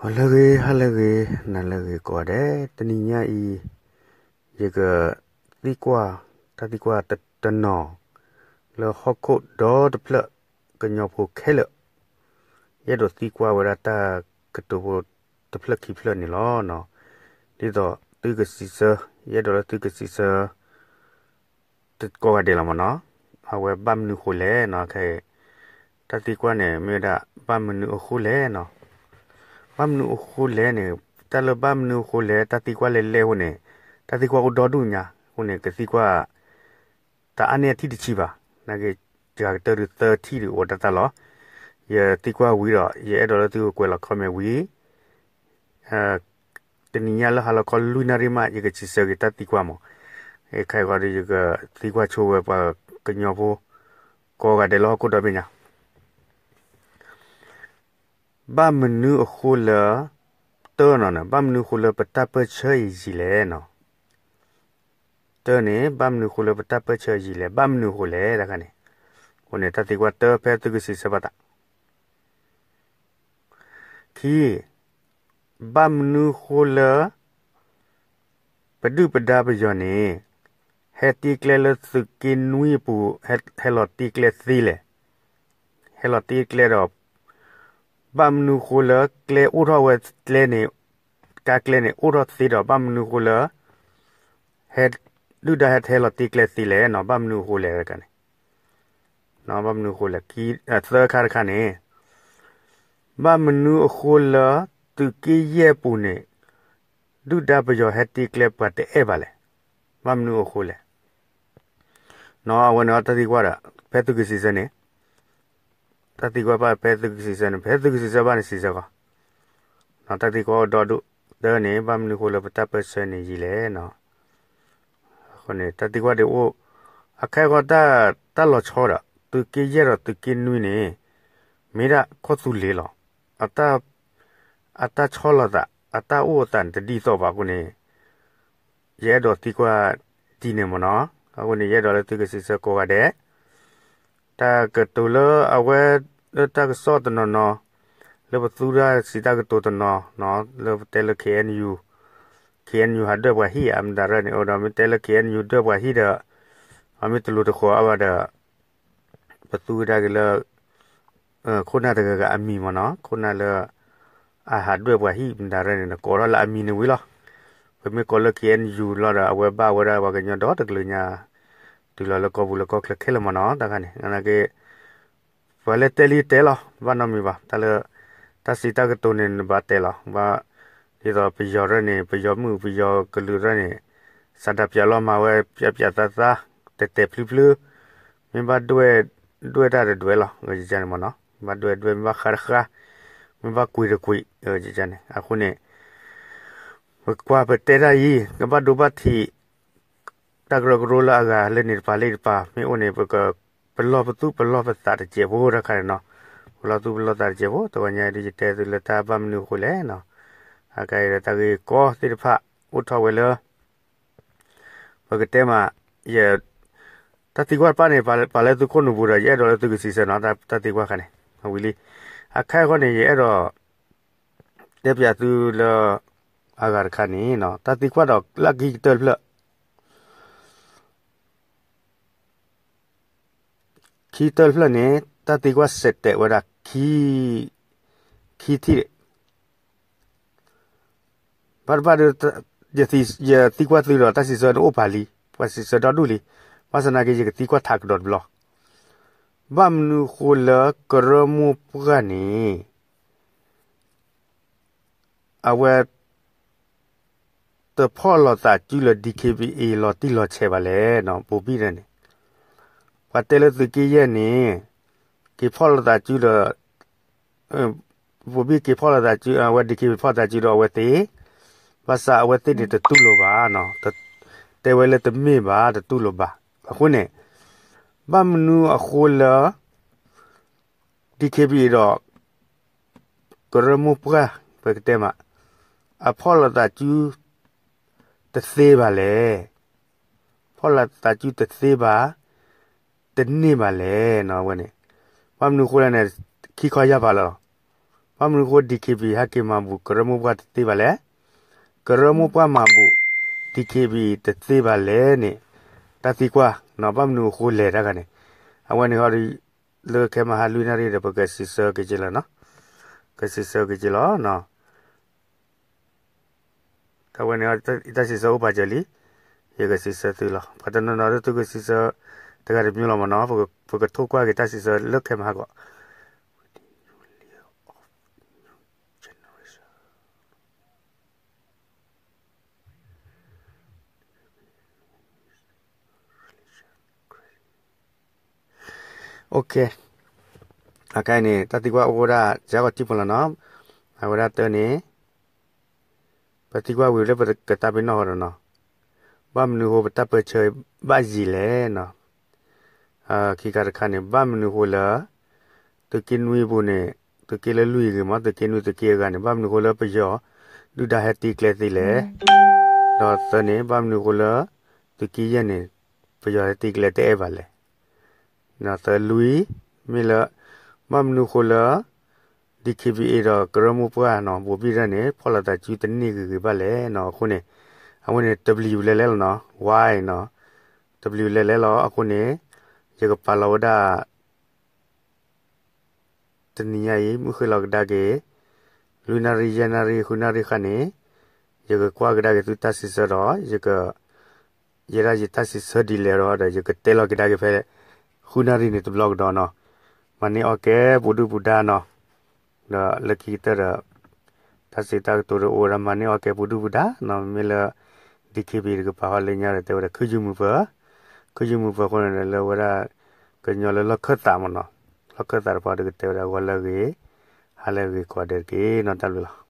ဂီၤလၢအဂ့ၤ, ဟါလၢအဂ့ၤ, နၤလၢအဂ့ၤကိးဂၤဒဲး, တနံၤညါအံၤ ယကသံကွၢ် တၢ်သံကွၢ်တနီၤ လၢဟီၣ်ခိၣ်ဒီတဖျၢၣ် ကညီဖိခဲလၢာ် ယအဲၣ်ဒိးသံကွၢ်ဝဲဒၣ်တၢ်ကတိၤဖိတဖျၢၣ်ခံဖျၢၣ်န့ၣ်လီၤ. ဒ်သိးသုကစံးဆၢ, ယအဲၣ်ဒိးလၢသုကစံးဆၢ ကိးဂၤဒဲးလီၤမ့ၢ်နီၤ. အဝဲဘၣ်မနုၤအဃိလဲၣ်နီၤ, ခဲအံၤ တၢ်သံကွၢ်န့ၣ် မ့ၢ်ဝဲဒၣ် ဘၣ်မနုၤအဃိလဲၣ်နီၤ. ဘၣ်မနုၤအဃိလဲၣ်န့ၣ်, တၢ်လၢဘၣ်မနုၤအဃိလဲၣ် တၢ်သံကွၢ်လဲၣ်လဲၣ်အဃိန့ၣ်, တၢ်သံကွၢ်အိၣ်ဒီဒူၣ်ညါအဃိန့ၣ် ကသံကွၢ် တၢ်အါန့ၢ်အထံၣ်တဆံဘၣ်. နာ်က့ ယၤကတၢၢ်ဒုးသၢထံၣ်ဒုးအိၣ်တၢ်တၢ်လီၤ. ယသံကွၢ်ဝံၤဒီး ယအဲၣ်ဒိးလၢသုကကွဲးလီၤ comment ဝံၤ တနံၤညါလၢဟါလီၤခီလွံၢ်နၣ်ရံၣ်မး ယကစံးဆၢက့ၤတၢ်သံကွၢ်မး. ခဲအံၤဃီဒီး ယကသံကွၢ်ဆိဝဲပှၤကညီဖိ ကိးဂၤဒဲးလၢဟီၣ်ခိၣ်ဒီဘ့ၣ်ညါ ဘၣ်မနုၤအဃိလၢ တၢ်နီၤန့ၣ် ဘၣ်မနုၤအဃိလၢပတၢ်ပၢၢ်ဆၢအံၤယံာ်လဲၣ်နီၤ. တၢ်န့ၣ် ဘၣ်မနုၤအဃိလၢပတၢ်ပၢၢ်ဆၢအံၤယံာ်လဲၣ်, ဘၣ်မနုၤအဃိလဲၣ် တခါန့ၣ်. အဃိန့ၣ် တၢ်သံကွၢ်တၢ်ဖဲသုကစံးဆၢဘၣ်သး ခံ, ဘၣ်မနုၤအဃိလၢ ပဒုၣ်ပဒါပယီၤန့ၣ် ဟဲတ့ကျဲလၢသုးက့နွံအပူၤ ဟဲလီၤတ့ကျဲသ့လဲၣ်. ဟဲလီၤတ့ကျဲဒီး ဘၣ်မနုၤအဃိလၢကျဲအိၣ်ထီၣ်ဝဲကျဲန့ၣ်, ကါကျဲန့ၣ် အိၣ်ထီၣ်သ့ဒီး ဘၣ်မနုၤအဃိလၢ ဟဲ ဒုၣ်ဒါဟဲဟဲလီၤတ့ကျဲသ့လဲၣ်နီၤ, ဘၣ်မနုၤအဃိလဲၣ်တခါန့ၣ်. ဘၣ်မနုၤအဃိလဲၣ်. သၢခါတခါန့ၣ် ဘၣ်မနုၤအဃိလၢ သုးက့ယဲၢ်ပူၤန့ၣ် ဒုၣ်ဒါပယီၤဟဲတ့ကျဲပှၤတအဲၣ်ဘၣ်လဲၣ်. ဘၣ်မနုၤအဃိလဲၣ်. အဝဲန့ၣ်တၢ်သံကွၢ်ဒီး ဖဲသုကစံးဆၢန့ၣ်, တၢ်သံကွၢ်ဘၣ်ဖဲသုကစံးဆၢန့ၣ် ဖဲသုကစံးဆၢဘၣ်န့ၣ်စံးဆၢဃီ. တၢ်သံကွၢ်အိၣ်ဒီဒူၣ်, တၢ်န့ၣ် ဘၣ်မနုၤအဃိလၢပတၢ်ပၢၢ်ဆၢန့ၣ်ယံာ်လဲၣ်နီၤ. အဃိန့ၣ် တၢ်သံကွၢ်ဒ်အိၣ်, အခဲအံၤဃီ တၢ်လီၤဆီဒီး သုးက့ယဲၢ်ဒီးသုးက့နွံန့ၣ် မ့ၢ်ဒၣ်ကီၢ်သူလ့ၤလီၤ. အတၢ်ဆီၣ်လီၤသး အတၢ်အိၣ်အသးန့ၣ်တဒ်သိးဘၣ်အဃိန့ၣ် ယအဲၣ်ဒိးသံကွၢ်ဒ်န့ၣ်မ့ၢ်နီၤ. အဃိန့ၣ် ယအဲၣ်ဒိးလၢသုကစံးဆၢကိးဂၤဒဲး တၢ်ကတိၤလၢအဝဲ လၢတၢ်ကစီၣ်တနီၤနီၤ လၢပသူဒၣ်စံးတၢ်ကတိၤတနီၤနီၤ လၢပတဲလၢ ခ့ၣ်အဲၣ်ယူၣ်, ခ့ၣ်အဲၣ်ယူၣ် ဟးဒွဲၣ်ပှၤဟံၣ်ဧါ မတၤရဲၣ်န့ၣ် အိၣ်ဒီးမ့ၢ်တဲလၢ ခ့ၣ်အဲၣ်ယူၣ် ဒွဲၣ်ပှၤဟံၣ်ဒီး အမ့ၢ်တလိၤတဃီၤအါဘၣ်ဒီး ပသူဝဲဒၣ်က့ၤလၢ ခိၣ်နၢ်တဂၤဂၤအမံၤမ့ၢ်နီၤ, ခိၣ်နၢ်လၢ အဟးဒွဲၣ်ပှၤဟံၣ်မတၤရဲၣ်န့ၣ် ကိးထီၣ်လၢအမံၤန့ၣ်ဝံၤလီၤ. ပမ့ၢ်ကိးလၢ ခ့ၣ်အဲၣ်ယူၣ် လီၤဒီး အဝဲဘၣ်ဝဲဒၣ်ပှၤကညီဒီတကလုာ်ညါ တုၤလီၤလၢကီၢ်ပူၤလၢကီၢ်ချၢခဲလၢာ်မ့ၢ်နီၤ. တၢ်ခါန့ၣ် နာ်က့ ပှၤလၢတဲလံတဲလီၤ ဘၣ်နီတမံၤဘၣ်. တၢ်လၢ တၢ်စံးတၢ်ကတိၤန့ၣ် နဘၣ်တဲလီၤ ဘၣ်, ဒ်သိးပယီၤရဲၣ်န့ၣ် ပယီၤမုၣ်ပယီၤကလုာ်ရဲၣ်န့ၣ် စးဒၣ်ပၠးလီၤမၤဝဲ ပၠးပၠးသးသး တဲာ်တဲာ်ဖျုဖျု မ့ၢ်ဘၣ်ဒွဲၣ် ဒွဲၣ်တၢ်တဒွဲၣ်လီၤ န့ၣ်မ့ၢ်နီၤ. မ့ၢ်ဘၣ်ဒွဲၣ်ဒွဲၣ် မ့ၢ်ဘၣ်ဃါတဃါ မ့ၢ်ဘၣ်ကွံာ်တကွံာ် န့ၣ်. အဃိန့ၣ် ပကွၢ်ပတဲတၢ်အံၤ ကဘၣ်ဒိဘၣ်ထံး တၢ်ကရၢကရိလၢအဂၤလၢန့ၣ်တပၤလၢတပၤ မ့ၢ်အိၣ်န့ၣ် ပကပလီၢ်ပသူၣ်ပလီၢ်ပသးတစဲးဖိတၢ်ခါန့ၣ်နီၤ. ပလီၢ်သူၣ်ပလီၢ်သးတစဲးဖိ တဂီၤညါအံၤဒ်ယတဲသုလၢ တၢ်ဘၣ်မနုၤအဃိလဲၣ်နီၤ. အခဲအံၤဒီး တၢ်ဂ့ၢ်ကီသ့ၣ်တဖၣ် အိၣ်ထီၣ်ဝဲလၢ ပကတဲမး ယ တၢ်သံကွၢ်တဖၣ်န့ၣ် ပာ်လၢသုခိၣ်နူာ်ပူၤဒီး ယအဲၣ်ဒိးလၢသုကစံးဆၢနီၤ တၢ်သံကွၢ်တခါန့ၣ် ဝံၤလံ. အခဲအံၤဃီန့ၣ် ယအဲၣ်ဒိး တဲပၠးသုလၢ အဂၤတခါန့ၣ် တၢ်သံကွၢ်ဒီးလၢခံကတၢၢ်တဖျၢၣ် ခံကတၢၢ်တဖျၢၣ်န့ၣ် တၢ်သံကွၢ်စဲးတဲးဝဲဒၣ် ခံထံၣ် ဘၣ်တဘၣ်ဒီး ယသံကွၢ်သုဒီး တၢ်စံးဆၢန့ၣ်အိၣ်ပာ်လံ ပှၤစံးဆၢဒီဒူၣ်လံ. ဘၣ်ဆၣ်သနာ်က့ ယကသံကွၢ်ထးကဒီးတဘျီ ဘၣ်မနုၤအဃိလၢကရၢမိၢ်ပှၢ်န့ၣ် အဝဲ တဖီၣ်လိာ်သးစုလၢ DKBA လီၤတံၢ်လီၤဆဲးဘၣ်လဲၣ်နီၤ ဘိၤဘံၣ်န့ၣ်. ပှၤတဲလၢသုးက့ယဲၢ်န့ၣ် က့ၤဖီၣ်လိာ်သးစုလၢ ဘိၤဘံၣ်က့ၤဖီၣ်လိာ်သးစု အဝဲ DKBA ဖီၣ်သးစုဒီးအဝဲသ့ၣ် ဘၣ်ဆၣ်အဝဲသ့ၣ်န့ၣ်တတူၢ်လိာ်ဘၣ်နီၤ တဲဝဲလၢတမ့ၢ်ဘၣ် တတူၢ်လိာ်ဘၣ်. အဃိန့ၣ် ဘၣ်မနုၤအဃိလၢ DKBA ဒီး ကရၢမိၢ်ပှၢ် ပကတဲမး အဖီၣ်လိာ်သးစု တသ့ဘၣ်လဲၣ်. ဖီၣ်လိာ်သးစုတသ့ဘၣ် တန့ၢ်ဘၣ်လဲၣ်နီၤ အဝဲန့ၣ်. ဘၣ်မနုၤအဃိလဲၣ်န့ၣ် ခံခီယၢ်ဖးလၢာ်လီၤ. ဘၣ်မနုၤအဃိ DKBA ဟဲက့ၤမၤဘူၣ်ကရၢမိၢ်ပှၢ်တသ့ဘၣ်လဲၣ်, ကရၢမိၢ်ပှၢ်မၤဘူၣ် DKBA တသ့ဘၣ်လဲၣ်န့ၣ်, တၢ်သံကွၢ်နီၤ ဘၣ်မနုၤအဃိလဲၣ်တၢ်ဂၤန့ၣ်, အဝဲန့ၣ်ဟီဒီး လၢခဲမဟါလွံၢ်နၣ်ရံၣ်ဒီး ပကစံးဆၢက့ၤက့လီၤနီၤ, ကစံးဆၢက့ၤက့လီၤ. တၢ်ဝဲန့ၣ် တၢ်စံးဆၢအိၣ်ပာ်စၢၤလံ, ယကစံးဆၢသုလီၤ. ပှၤတနီၤနီၤဒ်သုကစံးဆၢ တဂၤတမံၤလီၤမ့ၢ်နီၤ, ပကထိၣ်ကွၢ်က့ၤတၢ်စံးဆၢလၢခဲမဟါကီး. အခဲအံၤန့ၣ် တၢ်သံကွၢ်အိၣ်ဝဲဒၣ် ယၤဂီၤထံဖိလီၤနီၤ, အဝဲဒၣ်တၢ်န့ၣ် ပသံကွၢ်ဝံၤလၢပကသးပ့ၤနီၣ်ဃီဒီးနီၤ, ဘၣ်မနုၤအဃိပတၢ်ပၢဆှၢဘၣ်ယံာ်လဲၣ်နီၤ, ခံခါတခါန့ၣ် ဘၣ်မနုၤအဃိလၢ သုးက့နွံပူၤန့ၣ် သုးက့လၢလွံၢ်ဂ့ၤမ့ၢ် သုးက့နွံသုးက့အဂၤန့ၣ် ဘၣ်မနုၤအဃိလၢပယီၤ ဒုၣ်ဒါဟဲသံကျဲသ့လဲၣ်, ဒီးသၢန့ၣ် ဘၣ်မနုၤအဃိလၢ သုးက့ယဲၢ်န့ၣ် ပယီၤဟဲသံကျဲတအဲၣ်ဘၣ်လဲၣ်. သၢလွံၢ် မ့ၢ်လၢ ဘၣ်မနုၤအဃိလၢ DKBA ဒီးကရၢမိၢ်ပှၢ်နီၤ ဘိးဘံၣ်ဒၢန့ၣ် ဖီၣ်လိာ်သးစုတန့ၢ်ဂ့ၤဂ့ၤဘၣ်လဲၣ်နီၤ. အဃိန့ၣ် အဝဲန့ၣ် တဘျံးလဲၤလဲၣ်လီၤနီၤ, why နီၤ, တဘျံးလဲၤလဲၣ်လီၤ. အဃိန့ၣ် ယကပာ်လီၤဝဲဒၣ် တနံၤညါအံၤ မုၢ်ဃ့ၢ်လီၤကဒါက့ၤ လွံၢ်နၣ်ရံၣ် ယဲၢ်နၣ်ရံၣ် ဃုနၣ်ရံၣ်ဃါန့ၣ် ယကကွၢ်ကဒါက့ၤသုတၢ်စံးဆၢဒီး ယက ယဲဒၣ်ယတၢ်စံးဆၢဒ်လဲၣ်ဒီး ဒီးယကတဲလီၤကဒါက့ၤဖဲ ဃုနၣ်ရံၣ်န့ၣ်တဘျီကဒီးနီၤ. မၤန့ၢ်အီၣ်ကဲပူၤဒုၣ်ပူၤဒါနီၤ. ဒီးလၢခံကတၢၢ်ဒီး တၢ်စံးတၢ်ကတိၤဒီးအိၣ်ဝဲဒၣ် မၤန့ၢ်အီၣ်ကဲပူၤဒုၣ်ပူၤဒါနီၤ. မ့ၢ်လၢ DKBA တကပၤဟီလၢညါဒီး တဲဝဲဒၣ် ခုယူၤမုၢ်ပၢၤ, ခုယူၤမုၢ်ပၢၤအဃိန့ၣ်ဒီး လၢဝဲဒၣ် ကညီလၢလီၢ်ခၢၣ်သးမ့ၢ်နီၤ, လီၢ်ခၢၣ်သးတပၤဒီးကတဲဝဲဒၣ် ဂီၤလၢအဂ့ၤ ဟါလၢအဂ့ၤကိးဂၤဒဲးတက့ၢ်နီၤ. တၢ်ဘျုးလီၤ.